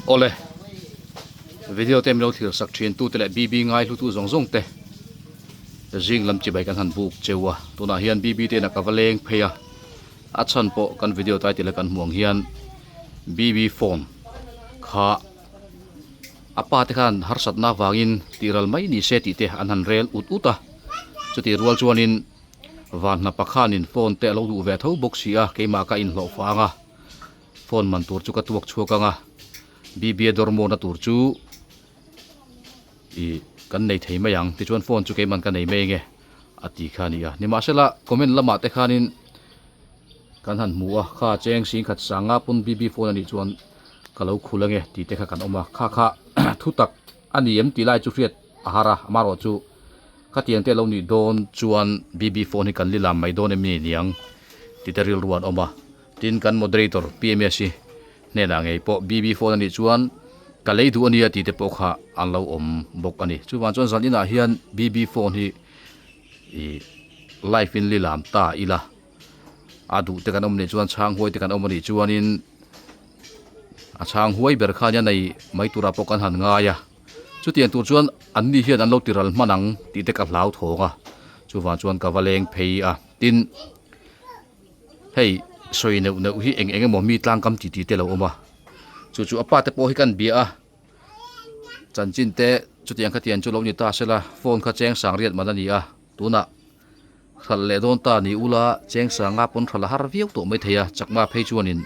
Awle, video te min lo thlir sak thin tute leh BB ngai hlu tu zawng zawng te zing lam chibai kan han buk cheu a, tunah hian BB te inah ka va leng phei a, a chhan pawh kan video title a kan hmuh ang hian BB phone kha a pa te khan harsatna avangin tih ral mai ni se tih te an han rel ut ut a, chutih rual chuanin van hnapa khanin phone te a lo duh ve tho bawk si a, keimah ka inhlawh fang a. Phone man tur chu ka tuak chhuak ang a, BBA dawr mawna tur chu ih kan nei thei mai ang, tichuan phone chu keiman ka nei mai ange a ti kha a ni a. Nimahsela comment lamah te khanin kan han hmu a, kha cheng sing khat sanga pawn BB phone a nih chuan ka lo khul ange tih te kha kan awm a, kha kha thu tak a ni em tih lai chu hriat a har a, amaherawh chu khatiang te a lo nih dawn chuan BB phone hi kan li lam mai dawn em ni niang tih te rilru an awm a. Tin, kan moderator PMS hi hnenah ngei pawh BB phone a nih chuan ka lei duh a nia tih te pawh kha an lo awm bawk a ni. Chuvang chuan zan inah hian BB phone hi ih live in li lam ta ila a duh te kan awm nih chuan chhang huai te kan awm a nih chuanin a chhang huai ber kha nia nei mai turah pawh kan han ngai a. Chutiang tur chuan an ni hian an lo ti ral hman ang tih te ka hlau thawng a, chuvang chuan ka va leng phei a. Tin. Hei sawi neuh neuh hi eng eng emaw mi tlangkam ti ti te lo awm a, chu chu a pa te pawh hi kan bia a, chanchin te chutiang khatiang chu lo ni ta sela phone kha cheng sang riat man a ni a, tunah hralh leh dawn ta ni ula cheng sanga pawn hralh a har viau tawh mai thei a, chakma phei chuanin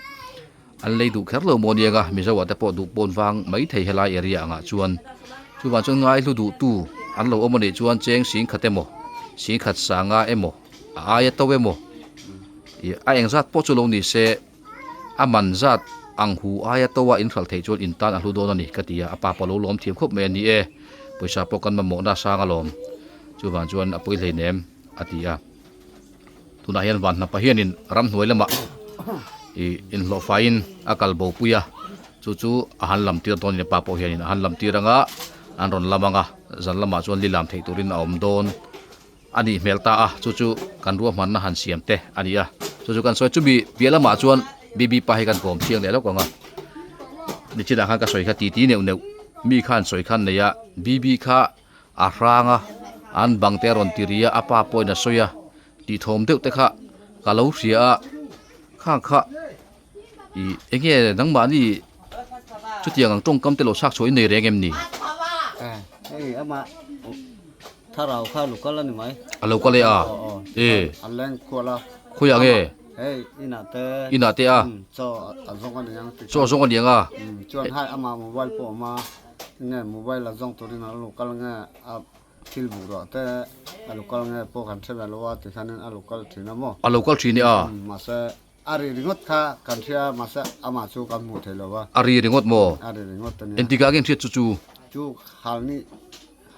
an lei duh kher lo maw aniang a, Mizo ah te pawh duh pawn vang mai thei helai area angah chuan chuvang chuan ngaihlu duh tu an lo awm anih chuan cheng sing khat emaw sing khat sanga emaw. A aia to emaw ih a engzat pawh chu lo ni se a man zat ang hu aia to a inhralh theih chuan in tan a hlu dawn a ni ka ti a, a pa pawh lo lawm thiam khawp mai a ni e, pawisa pawh kan mamawhna a sang alawm chuvang chuan a pawi hleinem a ti a, tunah hian van hnapa hianin ramhnuai lamah ih inhlawh faiin a kal bo pui a chu chu a han lam tir dawn a ni pa pawh hianin a han lam tir anga an rawn lam ang a zan lamah chuan li lam theih turin a awm dawn. A nih hmel ta a, chu chu kan ruahmanna han siam te a ni a, chu chu kan sawi chumi piah lamah chuan BB pa hi kan kawm chiang leh lawk ang a, nichinah khan ka sawi kha titi neuh neuh mi khan sawi khan nei a, BB kha a hrang a, an bang te a rawn ti ri a, a pa pawhin a sawi a, tih thawm deuh te kha ka lo hria a, khang kha ih enge nangmahni chutiang ang tawngkam te lo chhak chhuah in nei reng em ni? Hei amah Thlarau kha lo kal a ni mai. A lo kal e a? E. A leng kual a. Khawiah nge? Hei inah te. Inah te a? Chaw a zawng a ni ang. Chaw a zawng a ni ang a? Chuan hai amah mobile pawh a awm a, nge mobile a zawng turin a lo kal nge a thil buh ruah te a lo kal nge pawh kan hre ve lo a tikhanin a lo kal thin a maw? A lo kal thin e a? Mahse a ri ringawt kha kan hria mahse amah chu kan hmuh thei lo a. A ri ringawt maw? A ri ringawt a nia. Engtikah nge an hriat chu chu? Chu hal ni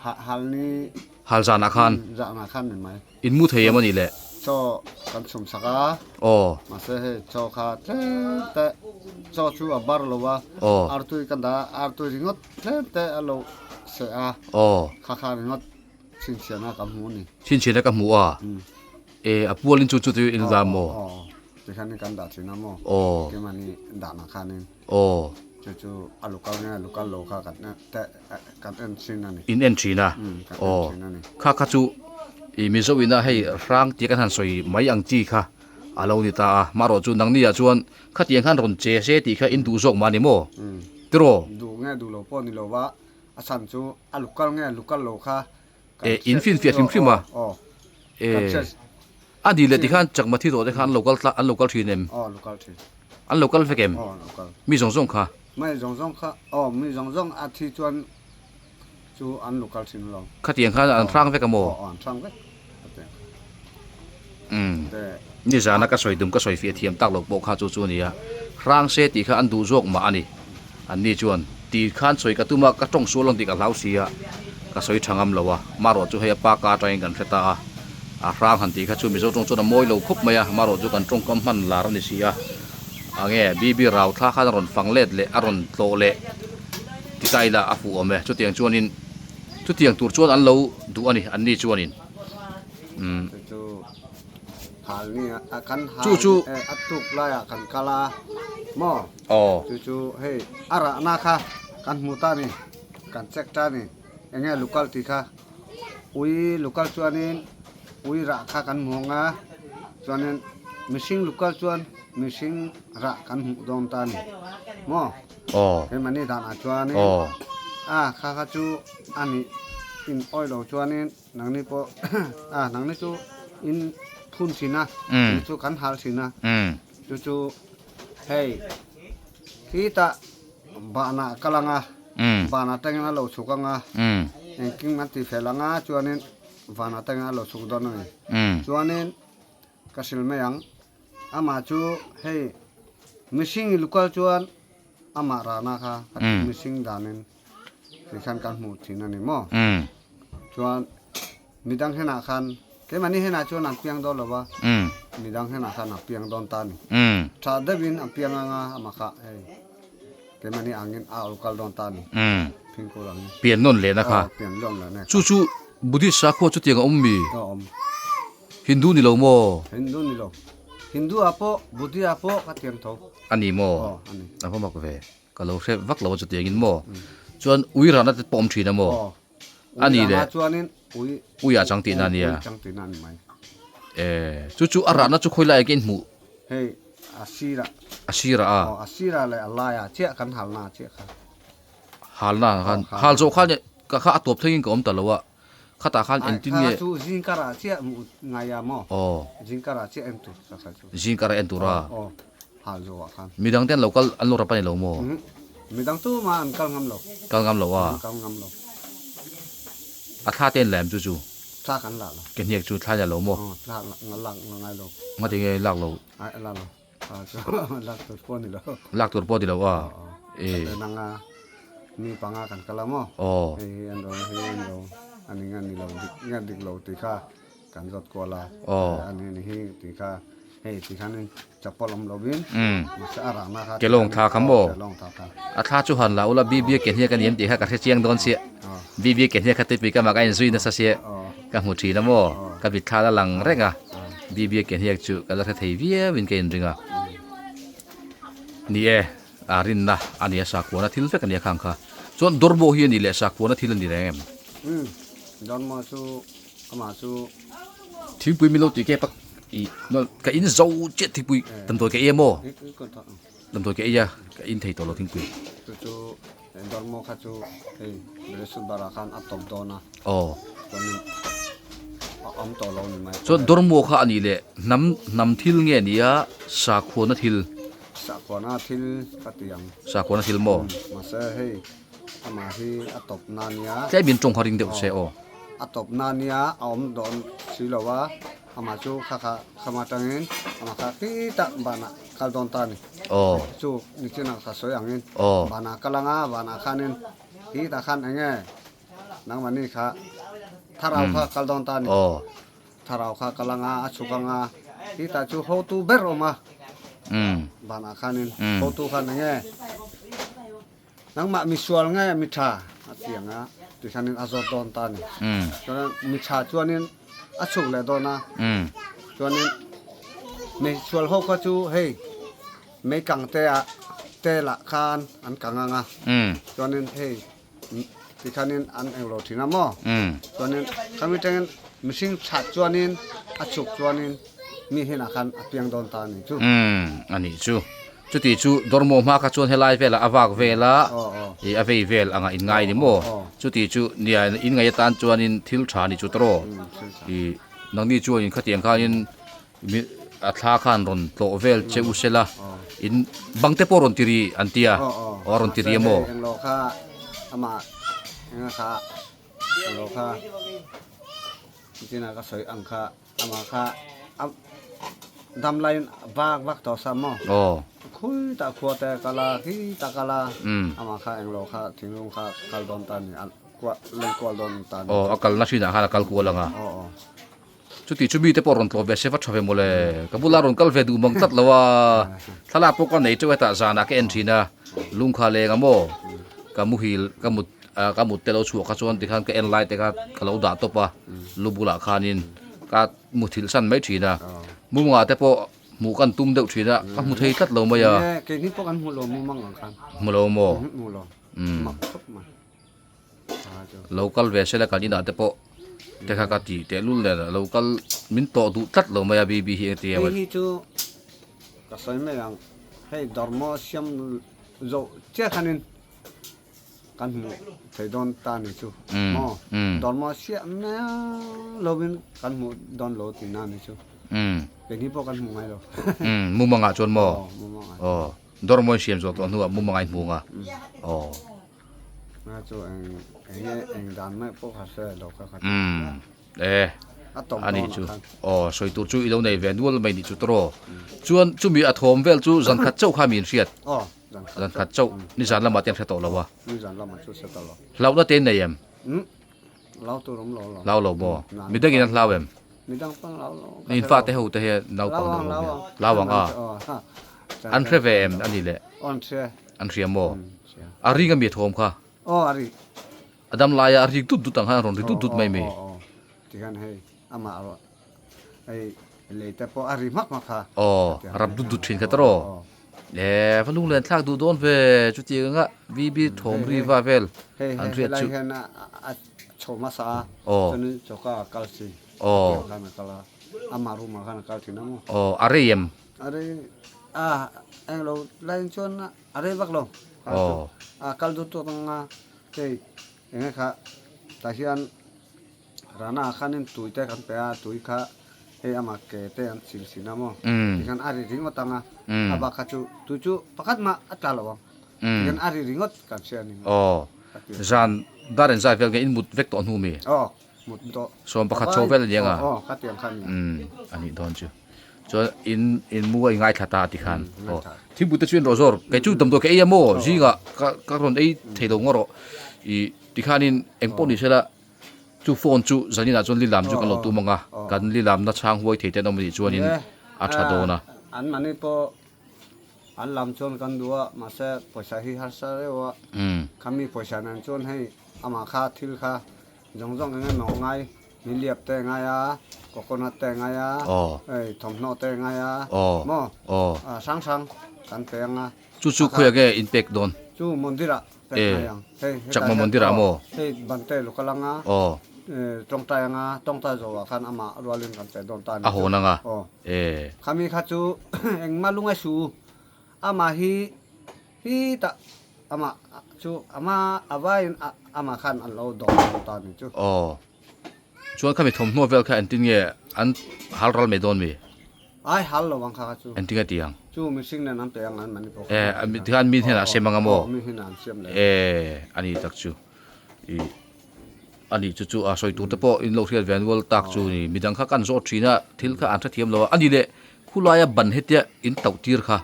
Hal ni. Hal zanah khan. Zanah khan ni mai. In mu thei em a nih le? Chaw kan chhum sak a. Aw. Mahse hei chaw kha tlem te chaw chu a bar lo a. Aw. Artui kan dah a, artui ringawt tlem te a lo seh a. Aw. Kha kha ringawt chhinchhiahna ka hmu a ni. Chhinchhiahna ka hmu a. E a pualin chu chu chu in dah maw? Aw. Tikhanin kan dah thin a maw? Aw. Keimahni dahna khanin. Aw. Chu chu a local nge local lo kha kan te kan en thin a ni. In en thin a? Kan en thin a ni. Kha kha chu i Mizo ina hei hrang tia kan han sawi mai ang chi kha a lo ni ta a. Marawh chu nangni ah chuan khatiang khan rawn che se tih kha in duh zawk mah ni maw? Tiraw? Duh nge duh lo pawh ni lo va, a chhan chu a local nge local lo kha E in finfiah hrim hrim a. E a ni leh tikhan chakma thi tawh te kha an lo kal tla an lo kal thin em? Aw lo kal thin. An lo kal vek em? Aw lo kal. Mi zawng zawng kha? Mi zawng zawng kha aw mi zawng zawng a thi chuan chu an lo kal thin lo. Khatiang khan an hrang vek a maw? Aw an hrang vek khatiang kha. Umm nizana ka sawi tum ka sawi fiah thiam tak loh pawh kha chu chu a nia. Hrang se tih kha an duh zawk mah a ni. An ni chuan, Ti khan sawi ka tum a, ka tawng sual ang tih ka hlau si a, ka sawi tha ngam lo a, marawh chu hei a pa ka atangin kan hre ta a, a hrang han tih kha chu Mizo tawng chuan a mawi lo khawp mai a, marawh chu kan tawngkam hman lar a ni si a, ange BB rau thla khan a rawn fang let leh a rawn tlawh leh ti ta ila a fuh awm e, chutiang chuanin chutiang tur chuan an lo duh a ni, an ni chuanin umm. Hal ni a kan hal Chu chu. A tuk laiah kan kal a maw? Aw. Chu chu hei a rahna kha kan hmu ta ni, kan check ta ni. Enge local tih kha ui local chuanin ui rah kha kan hmu ang a, chuanin mihring local chuan mihring rah kan hmuh dawn ta ni maw? Aw. Keimahni danah chuanin Aw. a kha kha chu a nih in awih lo chuanin Nangni pawh a nangni chu in phun thin a, ni chu kan hal thin a, chu chu hei khitah banah a kal ang a, ban atangin a lo chhuk ang a, engkim an ti fel ang a chuanin van atangin a lo chhuk dawn a ni. Chuanin ka hrilh mai ang, amah chu hei mihring i lukal chuan amah rana kha mihring danin Ti khan kan hmuh thin a ni maw? Chuan midang henah khan keimahni henah chuan an piang dawn lo va, midang henah khan a piang dawn ta a ni. Tha deuhin an piang anga amah kha hei keimahni angin a awl kal dawn ta a ni. Phingkur angin. Pian nawn lehna kha. Aw, pian nawn lehna kha. Chu chu Buddhist sakhua chutiang a awm mi? A awm. Hindu ni lo maw? Hindu ni lo. Hindu ah pawh Buddhist ah pawh ka tiang tho. A ni maw? Aw, a ni. A va mak ve. Ka lo hre vak lo a chutiangin maw? Chuan ui rana te pawh awm thin a maw? A ni le. Ui ah chang tihna a nia. E, chu chu a rahna chu khawi laiah nge in hmuh? Hei, a sirah. A sirah a? Aw, a sirah leh a laiah chiah kan halna chiah kha. Halna khan, hal zawh khan ka kha a tawp thlengin ka awm ta lo a, khatah khan engtin nge? Kha chu zingkarah chiah hmuh ngai a maw? Aw. Zingkarah chiah en tur ka kha chu. Zingkarah en tur a? Aw. Hal zawh ah khan. Midang te an lo kal an lo rap a ni lo maw? Midang tu mah an kal ngam lo. Kal ngam lo a? An kal ngam lo. A thla te an la em chu chu? Thla kan la lo. Ke hniak chu thla la lo maw? Aw thla la lak ngai lo. Ngati nge lak lo? Ai la lo. Thla chu lak tur pawh ni lo. Lak tur pawh ni lo a? E. Nanga mi panga kan kal a maw? Aw. Hei hi an ro hei hi an ro a ni nge ni lo dik nge dik lo tih kha kan zawt kual a. Aw. A ni ni hi tih kha hei ti khanin chapal awm lovin mahse a rahna kha Kelawng thla kha maw? Kelawng thla kha. A thla chu han la ula Bibia ke hniak a ni em tih kha ka hre chiang dawn chiah. Bibia ke hniak kha tuipui ka mah ka inzui nasa sia ka hmu thin a maw? Ka mit thla la lang reng a, Bibia ke hniak chu ka la hre thei viau in ka inring a. Ni e, a rinna a ni a sakhuana thil vek a nia khang kha. Chuan dawrmaw hi a ni leh sakhuana thil a ni reng em? Umm, dawrmaw chu amah chu. Thingpui min lo tih kep a. I ka in zo chiah thingpui damdawi ka ei a maw? Damdawi ka ei a, ka in thei tawh lo thingpui. Chu chu Dormo kha chu hei Beresut barah khan a tawp dawn a. Aw. Chuanin a awm tawh lo ni mai. Chuan Dormo kha a nih leh hnam hnam thil nge ni a sakhuana thil? Sakhuana thil ka ti ang. Sakhuana thil maw? Mahse hei amah hi a tawp na nia. Tlem in tawng kha ring deuh se aw. A tawp na nia a awm dawn si lo a. Amah chu kha kha kham atangin amah kha khitah banah kal dawn ta a ni. Aw. Chu nichinah kha sawi angin Aw. banah kal anga banah khanin khitah khan eng nge nangmahni kha thlarau kha kal dawn ta a ni. Aw. Thlarau kha kal anga a chhuk anga khitah chu hotu ber awm a. Umm. Banah khanin Umm. hotu khan eng nge Nangmah misual nge mi tha a ti ang a, tikhanin a zawt dawn ta a ni. Chuanin mi tha chuanin a chhuk leh dawn a, chuanin misual ho kha chu hei mei kang te ah te lah khan an kang ang a, chuanin hei tikhanin an englo thin a maw, chuanin khami tangin mihring that chuanin a chhuk chuanin mi hinah khan a piang dawn ta a ni chu. A nih chu. Chuti chu Dormaw hma kha chuan helai velah a vak vel a, ih a vei vel anga in ngai ni maw? Chuti chu nia in ngaih atan chuanin thil tha ni chu tawrh aw. Ih nangni chuanin khatiang khanin mi a thla khan rawn tlawh vel che u sela in bang te pawh rawn ti ri an tia aw a rawn ti ri a maw? Amah kha a dam laiin vak vak tawh sa maw? Aw. Khawi tak khua te kal a, khi tak kal a, amah kha englo kha thinglung kha kal dawn ta ni, a kuah leng kual dawn ta ni. Aw, a kalna hrinah khan a kal kual ang a. Aw aw. Chuti chu mite pawh rawn tlawh ve se va tha ve mawle. Ka bula rawn kal ve duh mang tlat lo a. Thlalak pawh ka nei teuh hetah zanah ka en thin a, lungkha leng a maw? Ka muhil ka mut ka mut te lo chhuah kha chuan tikhan ka en lai te kha ka lo dah tawp a, lu bulah khanin ka muthilh san mai thin a. Mumanga te pawh hmuh kan tum deuh thin a, ka hmu thei tlat lo mai a. Nge, keini pawh kan hmu lo mumang ang khan. Hmu lo maw? Hmu lo. Mak khawp mai. Lo kal ve sela kan inah te pawh te kha ka ti tehlul nen a lo kal min tawh duh tlat lo mai a Bibi hi engti emaw. Hei hi chu ka sawi mai ang, hei dawrmaw siam zawh chiah khanin kan hmuh thei dawn ta ni chu maw, dawrmaw siam mai lovin kan hmuh dawn lo tihna ni chu, keini pawh kan hmu ngai lo. Mumangah chuan maw? Aw, dawrmaw siam zawh tawh hnuah mumangah in hmu ang a, aw. Nga chu eng enge eng dan mai pawh kha hre lo kha kha umm e a tawp ani dawn chu ah khan aw sawi tur chu i lo nei ve nual mai ni chu tawraw chuan chumi a thawm vel chu zan khat chauh kha mi in hriat aw zan khat zan khat chauh nizan lamah te an hre tawh lo a nizan lamah chu hre tawh lo hlauhna te in nei em umm hlau tur awm lo lo hlau lo maw midang in an hlau em midang pawh an hlau lo in fate ho te hian naupang deuh ho hian hlau ang a an hre ve em ani le aw an hre An hria maw? A ring a mi a thawm kha. Aw a ri. A dam laia a rik dut dut ang khan a rawn ri dut dut mai mi. Aw aw aw. Tikhan hei amah erawh hei lei te pawh a ri hmak hmak kha. Aw a rap dut dut thin kha tawh. Le va lunglen thlak duh dawn ve chutiang anga BB thawm ri va vel an hriat chu. Hei helai hian a chho hmasa a. Aw. Chuanin choka a kal thin. Aw. Khan a kal a. Amah room ah khan a kal thin a maw. Aw a rei em? A rei a eng lo line chuan a rei vak lo a kal dut tawk ang a hei enge kha tah hian rana ah khanin tui te kan pe a tui kha hei amah ke te an chil thin a maw tikhan a ri ringawt ang a a bak kha chu tui chu pakhat mah a tla lo ang tikhan a ri ringawt kan hria a ni aw zan dar in zai vel nge in mut vek tawh hnu mi aw mut tawh 11 chho vel a ni ang a aw khatiang kha a ni a nih dawn chu. Chuan in in mu a i ngaithla ta ti khan aw thingpui te chu in rawh zawr kei chu damdawi ka ei a maw zingah ka ka rawn ei thei lo ngaw rawh ih tikhanin eng pawh ni sela chu phone chu zaninah chuan lilam chu kan lo tum ang a kan lilamna chhang huai thei te an awm anih chuanin a tha dawn a. An mahni pawh an lam chuan kan duh a mahse pawisa hi harsa reuh a khami pawisa nen chuan hei amah kha thil kha Zawng zawng eng emaw ngai, niliap te ngai a, coconut te ngai a, hei thawmhnaw te ngai a, maw hrang hrang kan pe ang a. Chu chu khawiah nge in pek dawn? Chu mandir ah pek ngai ang. Hei Chakma mandir ah maw? Hei bante lo kal ang a, tawngtai ang a, tawngtai zawh ah khan amah rualin kan pe dawn ta a ni chu. A hawn ang a? Khami kha chu engmah lungai su, amah hi Hi tah amah chu ama a vaiin amah khan an lo dawm dawn ta ni chu. Aw. Chuan khami thawmhnaw vel kha engtin nge an hal ral mai dawn mi? Ai hal lo ang kha kha chu. Engtin nge ti ang? Chu mihring nen an pe ang an mahni pawh kha. E tikhan mi hnenah a sem ang a maw? Aw mi hnenah an siam leh. E ani tak chu. I ani chu chu a sawi tur te pawh in lo hriat ve nual tak chu ni. Midang kha kan zawt thin a thil kha an hrethiam lo a. Ani leh khulaia ban hetia in tauh tir kha.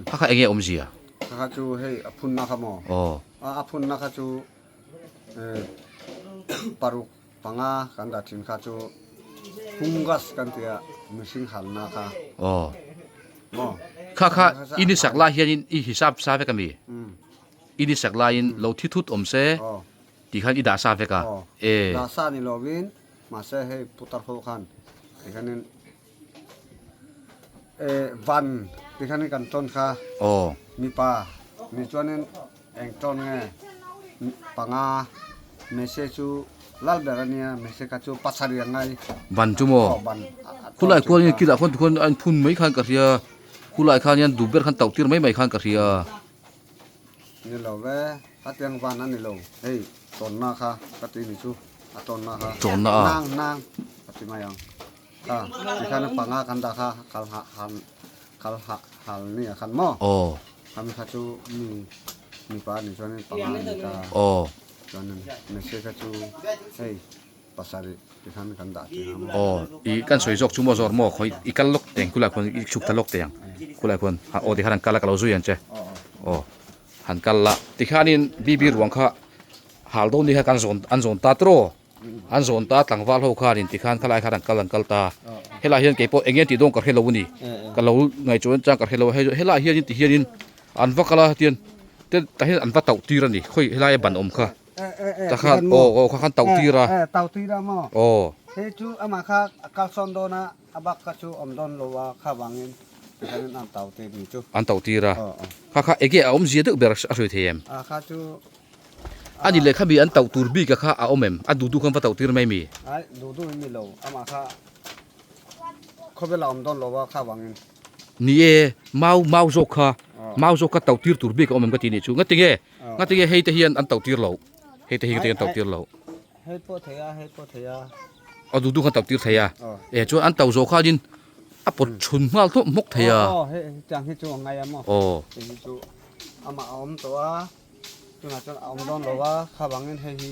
Kha kha enge awmzia? Kha kha chu hei a phunna kha maw? Aw. A phunna kha chu paruk panga kan dah thin kha chu fungus kan tia mihring halna kha. Aw. Maw? Kha kha i ni sak lai hianin i hisap sa vek ami? I ni sak laiin lo thi thut awm se tih khan i dah sa vek a? Aw. E. Dah sa ni lovin mahse hei putar ho khan tikhanin Van ti khan kan tawn kha mipa nih chuanin eng tawn nge panga mese chu lal ber a nia mese kha chu pasarih a ngai. Van chu maw? Khulai khuan in kilah khuan tikhuan a inphun mai khan ka hria khulai khan hian duh ber khan tauh tir mai mai khan ka hria. Ni lo ve, hetiang van a ni lo, hei tawnna kha ka ti ni chu a tawnna kha. Tawnna a? Nang nang ka ti mai ang. Kha tikhan panga kan dah kha kal ha hal kal ha hal ni ah khan maw? Aw. Khami kha chu mi mipa a nih chuanin panga a ni ta. Aw. Chuanin mese kha chu hei pasarih tikhan kan dah thin a maw? Aw i kan sawi zawk chu maw zawr maw khawi i kal lawk teng khulai khuan i chhuk ta lawk teh ang khulai khuan aw tikhan an kal a ka lo zui ang che aw han kal la tikhanin bibi ruang kha hal dawn ni kha kan zawn an zawn ta tawh. An zawn ta tlangval ho khanin tikhan khalai khan an kal an kal ta. Helai hian keipawh eng nge tih dawn ka hre lo a ni. Ka lo ngaihtuah chang ka hre lo a, hei helai hianin ti hianin an va kal a tian te tah hian an va tauh tir a ni khawi helaia ban awm kha tah khan aw aw kha khan tauh tir a Tauh tir a maw? Aw. Hei chu amah kha a kalsawn dawn a. a bak kha chu awm dawn lo a kha vangin tikhanin an tau tir ni chu. An tau tir a. Kha kha enge a awmzia deuh ber a hruai thei em? A kha chu A ni leh kha mi an tauh tur bik a kha a awm em? A duh duh khan va tauh tir mai mi? Ai duh duh in ni lo amah kha khawvel a awm dawn lo a kha vangin. Ni e, mau mau zawk kha mau zawk kha tauh tir tur bik a awm em ka ti nih chu. Ngatinge? Ngatinge hei te hian an tauh tir loh? Hei te hi ngatinge an tauh tir loh? Hei pawh thei a, hei pawh thei a. A duh duh khan tauh tir thei a. E chuan an tauh zawh khanin a pawt chhun nghal tawp hmawk thei a. Aw hei tiang hi chu a ngai a maw. Aw. Hei hi chu amah a awm tawh a, tunah chuan a awm dawn lo a, kha vangin hei hi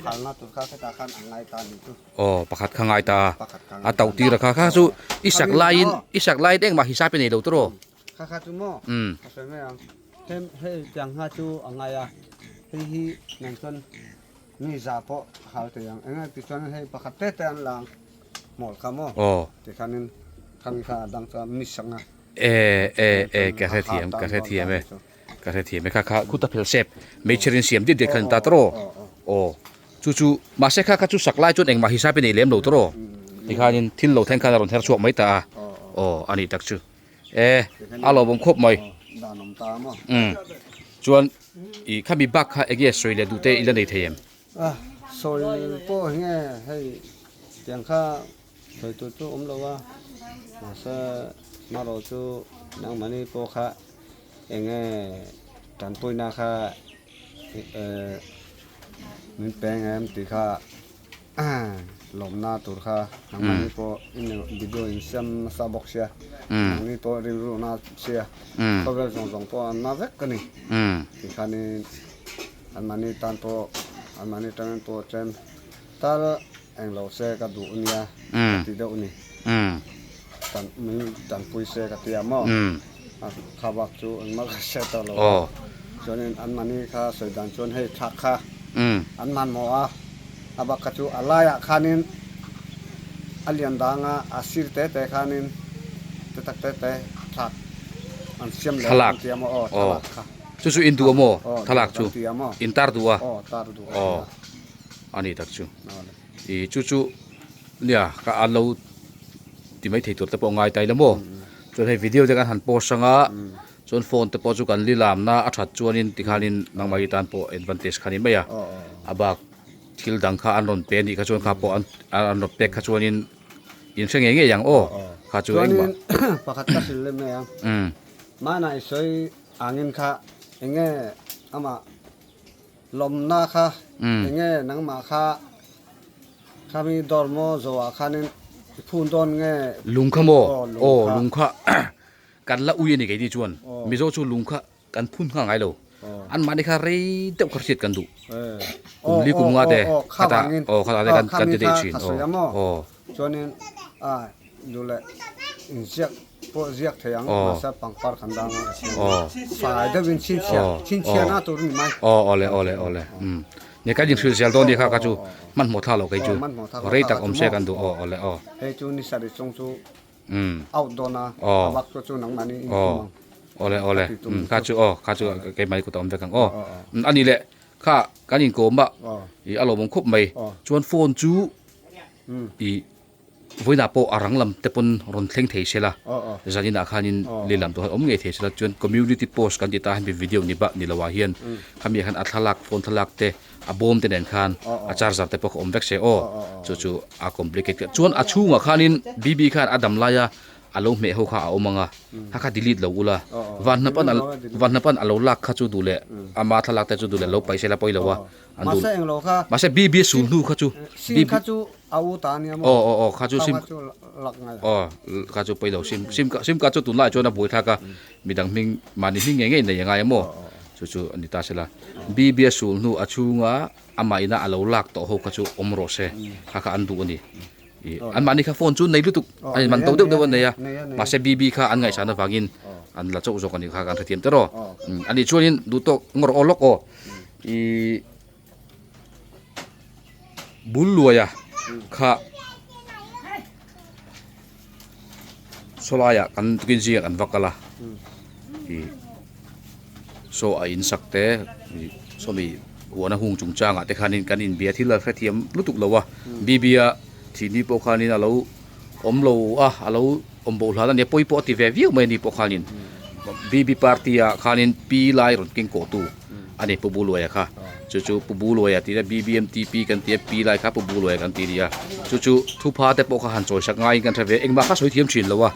khalna tur kha hetah khan a ngai ta ni chu. Aw pakhat kha ngai ta a, a tauh tir a kha kha chu i sak laiin i sak laiin engmah hisap i nei lo tawh. Kha kha chu maw ka sawi mai ang, hei hei tiang kha chu a ngai a, hei hi nang chuan mi za pawh hal thei ang, eng nge ti chuan hei pakhat te te an la ang hmawlh kha maw tikhanin khami kha a dang chuan mi sak a. E e e ka hrethiam ka hrethiam e ka hrethiam e kha kha khuta phel sep meichher in siam diat diat kha ni ta tawh aw chu chu mahse kha kha chu sak lai chuan engmah hisap i nei lem lo tawh tikhanin thil lo thleng khan a rawn her chhuak mai ta a aw a nih tak chu. E a lawmawm khawp mai. Umm chuan i khami bak kha enge sawi leh duh te i la nei thei em? A sawi pawh hi nge hei tiang kha sawi tur chu awm lo a mahse marawh chu nangmahni pawh kha enge tanpuina kha min peng em tih kha Lawmna tur kha nangmahni pawh video in siam nasa bawk sia nangni pawh rilru na sia khawvel zawng zawng pawh an na vek a ni tikhanin anmahni tan pawh anmahni tangin pawh tlem tal englo se ka duh ania ka ti deuh a ni min tanpui se ka ti a maw kha bak chu engmah ka hre tawh lo a chuanin anmahni kha sawi dan chuan hei thlak kha an hmanhmawh a a bak kha chu a laiah khanin a lian dang a a sir te te khanin te tak te te thlak an siam leh an ti a maw aw thlalak kha chu chu in duh a maw thlalak chu in tar duh a aw tar duh a aw a ni tak chu i chu chu nia ka an lo ti mai thei tur te pawh ngai ta ila maw chuan hei video te kan han post anga Chuan phone te pawh chu kan li lamna a that chuanin tikhanin nangmah hi tan pawh advantage kha ni mai a, a bak thil dang kha an rawn pe anih kha chuan kha pawh an an rawn pek kha chuanin in hre ngei ngei ang aw kha chu engmah. Chuanin pakhat ka hrilh leh mai ang, mahna i sawi angin kha enge amah lawmna kha enge nangmah kha Khami dawr maw zawhah khanin i phun dawn nge? Lung kha maw? Aw lung kha. Kan la ui a ni keini chuan Mizo chu lung kha kan phun nghal ngai lo. An mahni kha rei deuh kha hriat kan duh. Kum li kum nga te khata aw khata te kan kan ti daih thin aw aw. Chuanin a duh leh inziak pawh ziak thei ang mahse pangpar kan dang a fai deuhin chhinchhiah chhinchhiahna tur a ni mai. Aw awle awle awle umm ni kan inhrilh zel dawn nia kha kha chu hmanhmawh thlak loh kei chu rei tak awm se kan duh aw awle aw. Hei chu ni sarih chung chu out dawn a a vak chu chu nangmahni in tum ang. Awle awle kha chu aw kha chu keimahni kut a awm vek ang aw a ni leh kha kan inkawm a ih a lawmawm khawp mai chuan phone chu ih vawiinah pawh a rang lam te pawn rawn thleng thei se la zaninah khanin lehlam tur khan awm ngei thei se la chuan community post kan ti ta hian video ni bak ni loah hian khami ah khan a thlalak phone thlalak te a bawm te nen khan a charger te pawh kha awm vek se aw chu chu a complicate ka chuan a chhungah khanin bb khan a dam laia a lo hmeh ho kha a awm ang a kha kha delete lo ula vanhnapan a vanhnapan a lo lak kha chu duh leh ama thlalak te chu duh leh lo paih sela pawi lo a an duh mahse bb sul hnu kha chu sim kha chu a u ta ania maw aw aw aw kha chu sim aw kha chu pawi lo sim sim sim ka chu tunlai chuan a buaithlak a Midang hming mahni hming ngei ngei nei a ngai a maw? Chu chu a ni ta se la. Bibia sul hnu a chhunga amah ina a lo lak tawh ho kha chu awm rawh se. Kha kha an duh a ni. Ih an mahni kha phone chu nei lutuk a in man to deuh deuh a nei a. Mahse Bibi kha an ngaihsan avangin an la chauh zawk a ni kha kan hrethiam tawh rawh. A nih chuanin duh tawk ngawr aw lawk aw. Ih bul luaia kha Sawlaiah kan tukin zingah kan va kal a ih saw a in sak te ih sawmi huana hung chung changah te khanin kan inbia thil a hrethiam lutuk lo a bb a thihni pawh khanin a lo. awm lo a a lo awm bo hlan a nia pawi pawh a ti ve viau mai a ni pawh khanin BB party ah khanin pi lai rawn keng kawh tu a ni Pu Buluaia kha chu chu Pu Buluaia tih na BBMTP kan ti a pi lai kha Pu Buluaia kan ti a ni a chu chu thupha te pawh kha han chawi sak ngaiin kan hre ve engmah kha sawi thiam thin lo a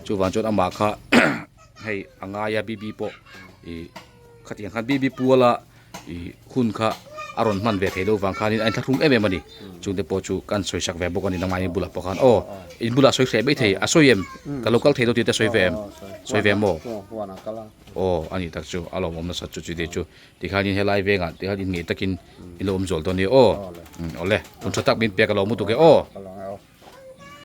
chuvang chuan amah kha hei a ngai a BB pawh ih khatiang khan BB puala ih hun kha a rawn hman ve thei deuh vang khanin a inthlahrung em em a ni chungte pawh chu kan sawi sak ve bawk a ni nangmah in bulah pawh khan aw in bulah sawi hreh mai thei a sawi em ka lo kal thei deuh tih te sawi ve em sawi ve maw aw a nih tak chu a lawmawm nasat chu chuti chu tikhanin helai vengah tikhan inngeih takin in lo awm zual dawn a nia aw awle hun tha tak min pek a lo mu tuk e aw.